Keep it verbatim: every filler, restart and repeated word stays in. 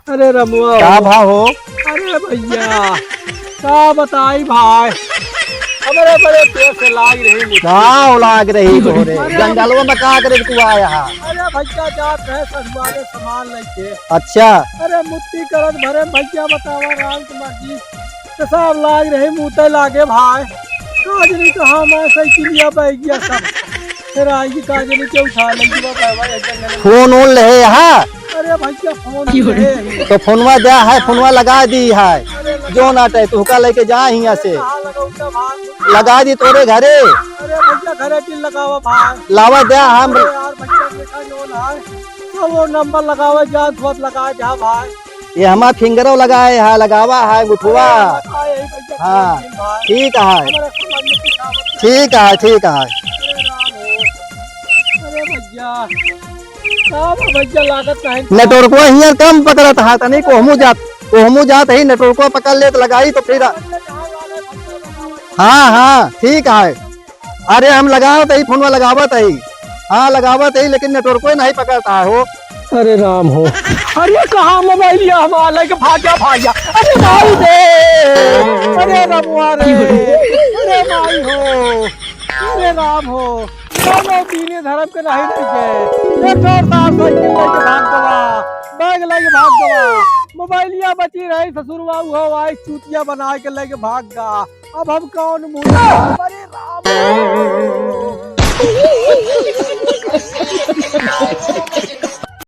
अरे रमुआ का हो। भा हो? अरे भइया, का बताई भाई, हमरे बड़े तेज से लाग रही मुझे। का लाग रही तोहरे? अरे जंगलवा में का करे तू आया हा? अरे भइया, जात रहे ससुरारे सामान लइके। अच्छा। अरे मुत्ती करत भरे भइया, बतावा राम के मर्जी। तो सब लाग रहे, मुते लागे भाई। काजनी तो हम साइकिलिया बैग गया सब। फिर आई काजनी के उठा ले जी बाबा, भाई, ऐसे नहीं। फोन ओन ले हा? अरे भइया, फोन की हो रहे? तो फोनवा द्या है, फोनवा लगा दी है। अरे लगा जो नाटे, तुहका लेके जा हियाँ से। कहाँ लगाऊंगा भाई? लगा दी तोरे घरे। अरे भइया, घरे की लगावा भाई। लावा द्या हम। अरे यार, भइया, देखा जो ना है। तो वो नंबर लगावा, जान थोत लगा जा भाई। ये हमार फिंगरो लगाए है, लगावा है, गुठुआ। अरे, लगाए है भइया, हाँ, तीन भाई। ठीक है। हमारा समझ में कुछ आवत नहीं। ठीक है, ठीक है। अरे राम हो। अरे भइया। का बा भइया, लागत नहीं। नेटवर्कवा हियाँ कम पकड़त है, तनी कोहमू जात, कोहमू जात ही, नेटवर्कवा पकड़ ले तो लगाई तो फिर। हाँ, हाँ, ठीक है। अरे हम लगावत ही, फोनवा लगावत ही। हाँ, लगावत ही, लेकिन नेटवर्कवा नहीं पकड़त है हो। अरे राम हो। अरे कहाँ मोबाइलिया हमार लेके भाग गया, भाग गया। अरे भाई रे। अरे रमुआ रे। अरे भाई हो। अरे राम हो। दोनों दीनी धर्म के नहीं रह गए। एक और तार साइकिल लेके भाग गवा, बैग लेके भाग गवा। मोबाइलिया बची रही ससुरवा, वो आई चूतिया बना के लेके भाग गा। अब हम कौन मुँह? अरे राम।